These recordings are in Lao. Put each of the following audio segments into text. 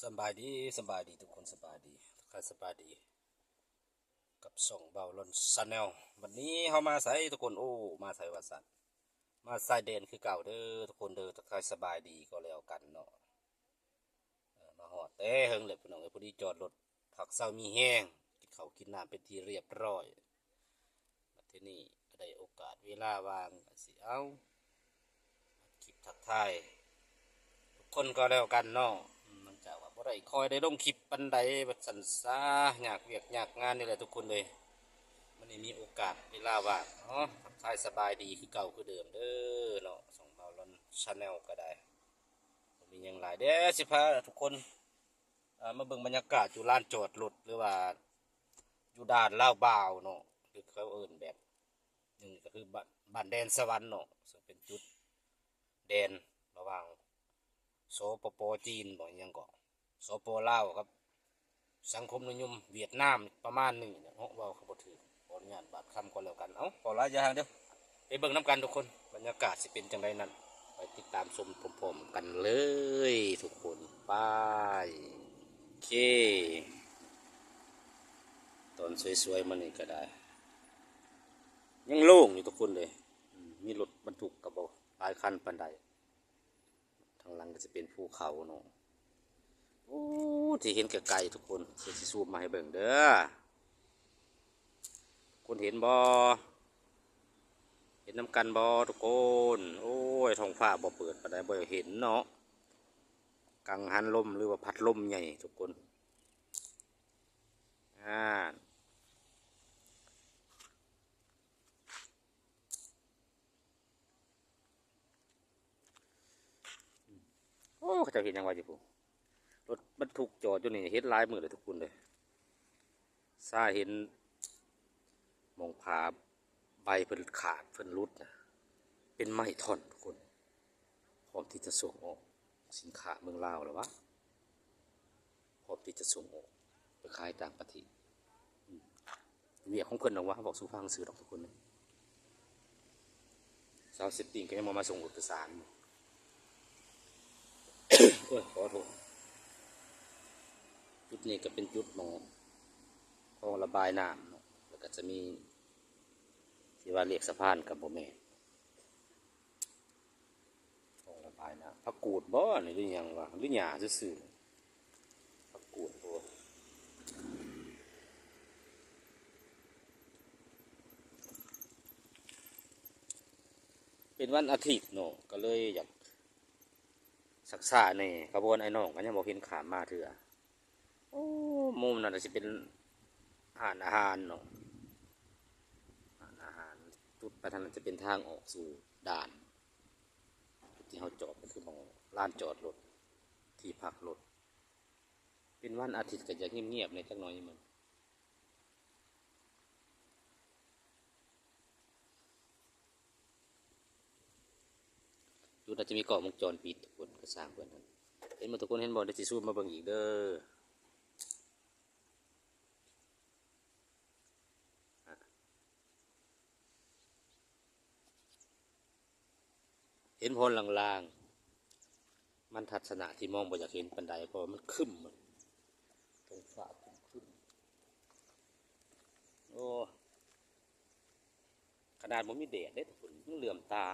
ສະບາຍດີ, ສະບາຍດີທຸກຄົນ, ສະບາຍດີ, ທັກທາຍສະບາຍດີກັບຊ່ອງບ່າວລອນ Channel. ບັດນີ້ເຮົາມາໃສທຸກຄົນ? ໂອ້ ມາໃສວ່າຊັ້ນ, ມາຊາຍແດນຄືເກົ່າເດີທຸກຄົນເດີ. ທັກທາຍສະບາຍດີກໍແລ້ວກັນເນາະ. ເອີ ມາຮອດແຕ່ເຫິງແລ້ວພີ່ນ້ອງເອີຍ, ພໍດີຈອດລົດພັກເຊົາມີແຮງ, ກິນເຂົ້າກິນນ້ຳເປັນທີ່ຮຽບຮ້ອຍ. ບັດທີນີ້ກໍໄດ້ໂອກາດເວລາວ່າງ ກໍຊິເອົາອັດຄລິບທັກທາຍທຸກຄົນກໍແລ້ວກັນເນາະ. ອືມ ຫຼັງຈາກວ່າບໍ່ໄດ້ຄ່ອຍໄດ້ລົງຄລິບປານໃດວ່າຊັ້ນຊະ, ຍາກວຽກຍາກງານນີ້ແຫຼະທຸກຄົນເອີຍ. ມື້ນີ້ມີໂອກາດເວລາວ່າງເນາະ, ທັກທາຍສະບາຍດີຄືເກົ່າຄືເດີມເດີເນາະ, ຊ່ອງບ່າວລອນ Channel ກໍໄດ້. ບໍ່ມີຫຍັງຫຼາຍເດ້, ຊິພາທຸກຄົນ ເອີ ມາເບິ່ງບັນຍາກາດຢູ່ລານຈອດລົດ ຫຼືວ່າຢູ່ດ່ານລາວບາວເນາະ, ຫຼືເຂົາເອີ້ນແບບໜຶ່ງກໍຄືບ້ານ ບ້ານແດນສະຫວັນເນາະ, ເຊິ່ງເປັນຈຸດແດນລະຫວ່າງ ສປປ ຈີນບໍ ອີຫຍັງເກາະ ສປ ລາວ ກັບສັງຄົມນິຍົມຫວຽດນາມ ປະມານນີ້ແຫຼະເນາະ, ເວົ້າກໍບໍ່ຖືກ. ຂໍອະນຸຍາດບາດຄຳກໍແລ້ວກັນ. ເອົ້າ ເວົ້າຫຼາຍຢ່າງເດີ, ໄປເບິ່ງນຳກັນທຸກຄົນ, ບັນຍາກາດຊິເປັນຈັ່ງໃດນັ້ນ ໄປຕິດຕາມຊົມພ້ອມໆກັນເລີຍທຸກຄົນ. ໄປ ໂອເຄ, ຕອນສວຍໆ ມື້ນີ້ກໍໄດ້ ຍັງໂລ່ງຢູ່ທຸກຄົນເດ້. ອືມ ມີລົດບັນທຸກກໍບໍ່ຫຼາຍຄັນປານໃດ. ທາງຫຼັງກໍຈະເປັນພູເຂົາເນາະ. ໂອ້ ທີ່ເຫັນໄກໆ ທຸກຄົນ, ເດີຊິຊູມມາໃຫ້ເບິ່ງເດີ. ຄົນເຫັນບໍ່? ເຫັນນຳກັນບໍ່ທຸກຄົນ? ໂອ້ຍ ທ້ອງຟ້າບໍ່ເປີດປານໃດ, ບໍ່ເຫັນເນາະ. ກັງຫັນລົມ ຫຼືວ່າພັດລົມໃຫຍ່ທຸກຄົນ. ອ່າ ໂອ້ ເຂົາເຈົ້າເຮັດຫຍັງວະຢູ່ພຸ້ນ? ລົດບັນທຸກຈອດຢູ່ນີ້ ເຫັນຫຼາຍມື້ແລ້ວທຸກຄົນເອີຍ. ຊາເຫັນໝ່ອງຜ້າໃບເພິ່ນຂາດ ເພິ່ນຫຼຸດນະ, ເປັນໄມ້ທ່ອນທຸກຄົນ, ພ້ອມທີ່ຈະສົ່ງອອກສິນຄ້າເມືອງລາວແລ້ວວະ. ພ້ອມທີ່ຈະສົ່ງອອກໄປຂາຍຕ່າງປະເທດ. ອືມ ວຽກຂອງເພິ່ນດອກວະ, ເວົ້າສູ່ຟັງຊື່ດອກທຸກຄົນ. ຊາວເຊັດຕິງກໍຍັງບໍ່ມາສົ່ງເອກະສານ. ໂອ້ຍ ຂໍໂທດ. ຈຸດນີ້ກໍເປັນຈຸດໝ່ອງຄອງລະບາຍນ້ຳເນາະ, ແລ້ວກໍຈະມີ ທີ່ວ່າລຽກສະພານກໍບໍ່ແມ່ນ. ຕ້ອງລະບາຍນ້ຳ. ຜັກກູດບໍ່ນີ້ ຫຼືຫຍັງວະ ຫຼືຫຍ້າຊື່ໆ? ຜັກກູດບໍ່? ເປັນວັນອາທິດເນາະ ກໍເລີຍຢາກຊັກຊ້າແດ່. ຂະບວນອ້າຍນ້ອງກໍຍັງບໍ່ເຫັນຂ້າມມາເທື່ອ. ໂອ້ ມຸມນັ້ນຊິເປັນຮ້ານອາຫານເນາະ, ຮ້ານອາຫານ. ຈຸດໄປທາງນັ້ນຈະເປັນທາງອອກສູ່ດ່ານ ຈຸດທີ່ເຮົາຈອດກໍຄືໝ່ອງລານຈອດລົດ ທີ່ພັກລົດ. ເປັນວັນອາທິດກໍຈະງຽບໆແດ່ຈັກໜ້ອຍມື້. ຈຸດອາດຈະມີກ້ອງວົງຈອນປິດ ທຸກຄົນ ກໍຊ່າງເພິ່ນຫັ້ນ. ເຫັນບໍ່ທຸກຄົນ ເຫັນບໍ່? ດຽວຊິຊູມມາເບິ່ງອີກເດີ. ເຫັນພອນລາງໆ, ມັນທັດສະນະທີ່ມອງບໍ່ຢາກເຫັນປານໃດ ເພາະວ່າມັນຄຶ້ມ, ທ້ອງຟ້າຄຶ້ມໆ. ໂອ້ ຂະໜາດບໍ່ມີແດດເດ້ ທຸກຄົນ ຍັງເຫຼື່ອມຕາ.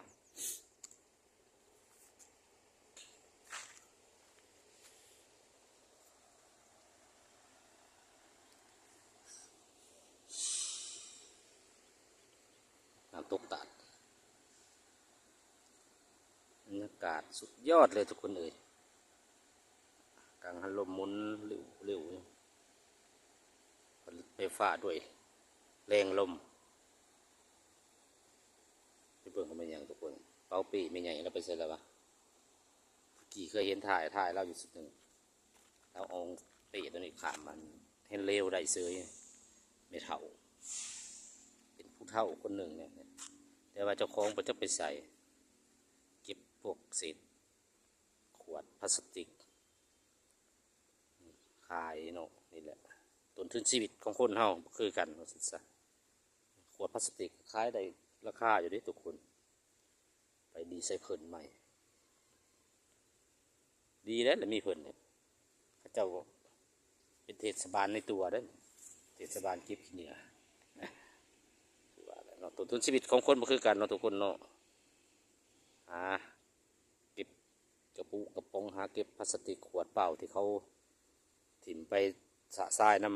ນ້ຳຕົກຕາດ ບັນຍາກາດສຸດຍອດເລີຍທຸກຄົນເອີຍ. ກັງຫັນລົມໝູນລິ້ວໆ ຜະລິດໄຟຟ້າດ້ວຍແຮງລົມ. ໄປເບິ່ງວ່າແມ່ນຫຍັງທຸກຄົນ. ເປົາເປ້ແມ່ໃຫຍ່ລາວໄປໃສລະວະ? ກີ້ເຄີຍເຫັນຖ່າຍ ຖ່າຍລາວຢູ່ຊຸດໜຶ່ງ, ລາວເອົາເປ້ໂຕນີ້ຂ້າມ ມັນເຫັນເລວໄດ້ເສີຍ. ແມ່ເຖົ້າ ເປັນຜູ້ເຖົ້າຄົນໜຶ່ງນີ້ແຫຼະ, ແຕ່ວ່າເຈົ້າຂອງບໍ່ຈັກໄປໃສ, ເກັບພວກເສດຂວດພລາສຕິກຂາຍເນາະ. ນີ້ແຫຼະ ຕົ້ນທຶນຊີວິດຂອງຄົນເຮົາບໍ່ຄືກັນວ່າຊັ້ນຊະ. ຂວດພລາສຕິກຂາຍໄດ້ລາຄາຢູ່ເດ້ທຸກຄົນ. ໄປຣີໄຊເຄິນໃໝ່ ດີແລ້ວ ລະມີເພິ່ນເດ້. ເຂົາ ເຈົ້າເປັນເທດສະບານໃນຕົວເດ້ ເທດສະບານເກັບຂີ້ເຫຍື້ອ ຄືວ່າແຫຼະເນາະ ຕົ້ນທຶນຊີວິດຂອງຄົນບໍ່ຄືກັນເນາະທຸກຄົນເນາະ ຫາເກັບກະປຸກະປ໋ອງ ຫາເກັບພລາສຕິກຂວດເປົ່າທີ່ເຂົາຖິ້ມໄປຊະຊາຍນຳ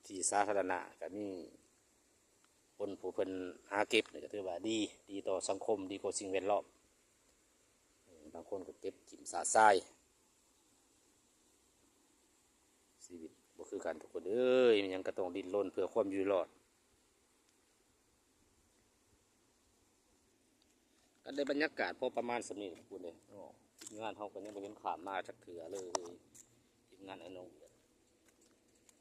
ທີ່ສາທາລະນະ ກະມີ ຄົນຜູ້ເພິ່ນຫາເກັບນີ້ກໍຖືວ່າດີ ດີຕໍ່ສັງຄົມ ດີກວ່າສິ່ງແວດລ້ອມ ເອີ ບາງຄົນກໍເກັບຖິ້ມຊະຊາຍ ຊີວິດບໍ່ຄືກັນທຸກຄົນເອີຍ ມີຫຍັງກໍຕ້ອງດີ້ນລົນເພື່ອຄວາມຢູ່ລອດ. ກໍໄດ້ບັນຍາກາດພໍປະມານສ່ຳນີ້ແຫຼະພຸ້ນເດ້ເນາະ ທີມງານເຮົາກໍຍັງບໍ່ເຫັນຂ້າມມາຈັກເທື່ອເລີຍ ທີມງານອ້າຍນ້ອງວຽດ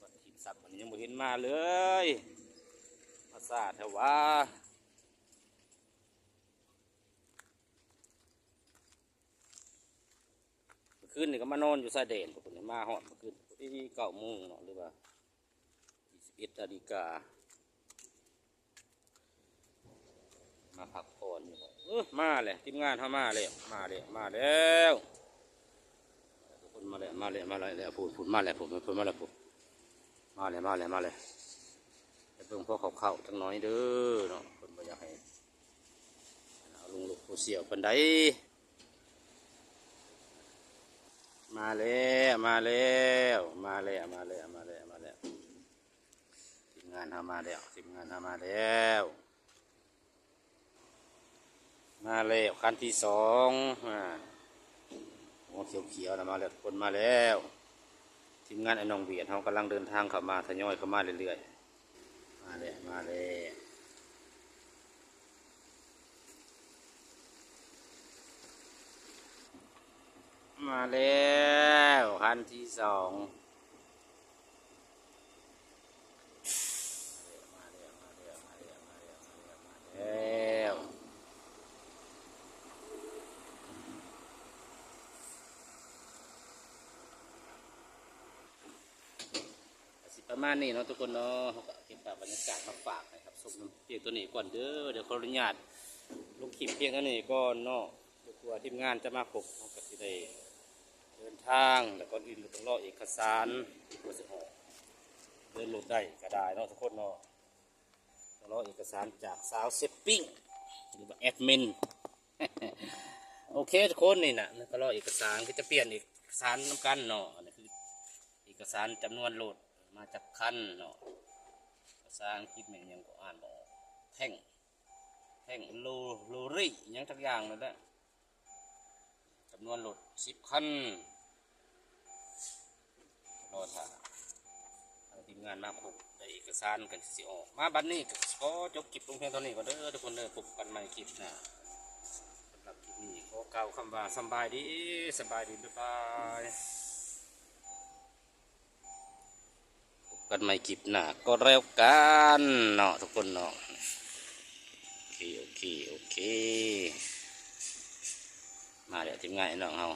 ວັນທີສາມ ອັນນີ້ຍັງບໍ່ເຫັນມາເລີຍ ມາຊ້າແທ້ຫວາ. ມື້ຄືນນີ້ກໍມານອນຢູ່ຊາຍແດນພຸ້ນ ມາຮອດມື້ຄືນ ພໍດີເກົ້າໂມງເນາະ ຫຼືວ່າ ສິບເອັດນາລິກາ ມາພັກຜ່ອນຢູ່. ເອີ ມາແລ້ວ ທີມງານເຮົາມາແລ້ວ ມາແລ້ວ ມາແລ້ວ ທຸກຄົນມາແລ້ວ ມາແລ້ວ ມາແລ້ວ ພຸ້ນ ພຸ້ນ ມາແລ້ວ ພຸ້ນ ພຸ້ນ ມາແລ້ວ ພຸ້ນ ມາແລ້ວ ມາແລ້ວ ມາແລ້ວ. ໄປເບິ່ງພໍເຂົ້າໆຈັກໜ້ອຍເດີເນາະ ເພິ່ນບໍ່ຢາກໃຫ້ ເອົາລົງໂລກໂຊຊຽວປານໃດ. ມາແລ້ວ ມາແລ້ວ ມາແລ້ວ ມາແລ້ວ ມາແລ້ວ ມາແລ້ວ ທີມງານເຮົາມາແລ້ວ ທີມງານເຮົາມາແລ້ວ ມາແລ້ວ ຄັນທີສອງ ອາ ຫົວຂຽວໆນະ ມາແລ້ວ ທຸກຄົນມາແລ້ວ. ທີມງານອ້າຍນ້ອງວຽດເຮົາກຳລັງເດີນທາງເຂົ້າມາ ທະຍອຍເຂົ້າມາເລື້ອຍໆ ມາແລ້ວ ມາແລ້ວ ມາແລ້ວ ຄັນທີສອງ ມາແລ້ວ ມາແລ້ວ ມາແລ້ວ ມາແລ້ວ ມາແລ້ວ ມາແລ້ວ. ກໍຊິປະມານນີ້ເນາະທຸກຄົນເນາະ ເຮົາກໍເກັບພາບບັນຍາກາດມາຝາກໃຫ້ຮັບຊົມນຳພຽງເທົ່ານີ້ກ່ອນເດີ. ດຽວຂໍອະນຸຍາດລົງຄລິບພຽງເທົ່ານີ້ກ່ອນເນາະ ຈົນກວ່າທີມງານຈະມາຄົບ ເຮົາກໍຊິໄດ້ເດີນທາງ ແລະ ກ່ອນອື່ນກໍຕ້ອງລໍເອກະສານ ກວ່າຊິອອກເດີນລົດໄດ້ກໍໄດ້ເນາະທຸກຄົນເນາະ. ກໍລໍເອກະສານຈາກສາວເຊັບປິ້ງ ຫຼືວ່າແອດມິນ. ໂອເຄທຸກຄົນ ນີ້ນະ ກໍລໍເອກະສານ ຄືຈະປ່ຽນເອກະສານນຳກັນເນາະ. ອັນນີ້ຄືເອກະສານຈຳນວນລົດ ມາຈັກຄັນເນາະ. ພາສາອັງກິດແມ່ນຫຍັງກໍອ່ານບໍ່ອອກ ແທັງ ແທັງ ໂລ ໂລຣີ ຫຍັງຈັກຢ່າງນັ້ນແຫຼະ. ຈຳນວນລົດສິບຄັນ ລໍຖ້າທາງທີມງານມາຄົບ ໄດ້ເອກະສານກັນຊິອອກມາ. ບັດນີ້ກໍຂໍຈົບຄລິບລົງພຽງເທົ່ານີ້ກ່ອນເດີທຸກຄົນເດີ. ພົບກັນໃໝ່ຄລິບໜ້າ. ສຳລັບຄລິບນີ້ຂໍກ່າວຄຳວ່າສຳບາຍດີ ສະບາຍດີ ບາຍບາຍ. ພົບກັນໃໝ່ຄລິບໜ້າກໍແລ້ວກັນເນາະທຸກຄົນເນາະ. ໂອເຄ ໂອເຄ ໂອເຄ ມາແລ້ວ ທີມງານອ້າຍນ້ອງເຮົາ.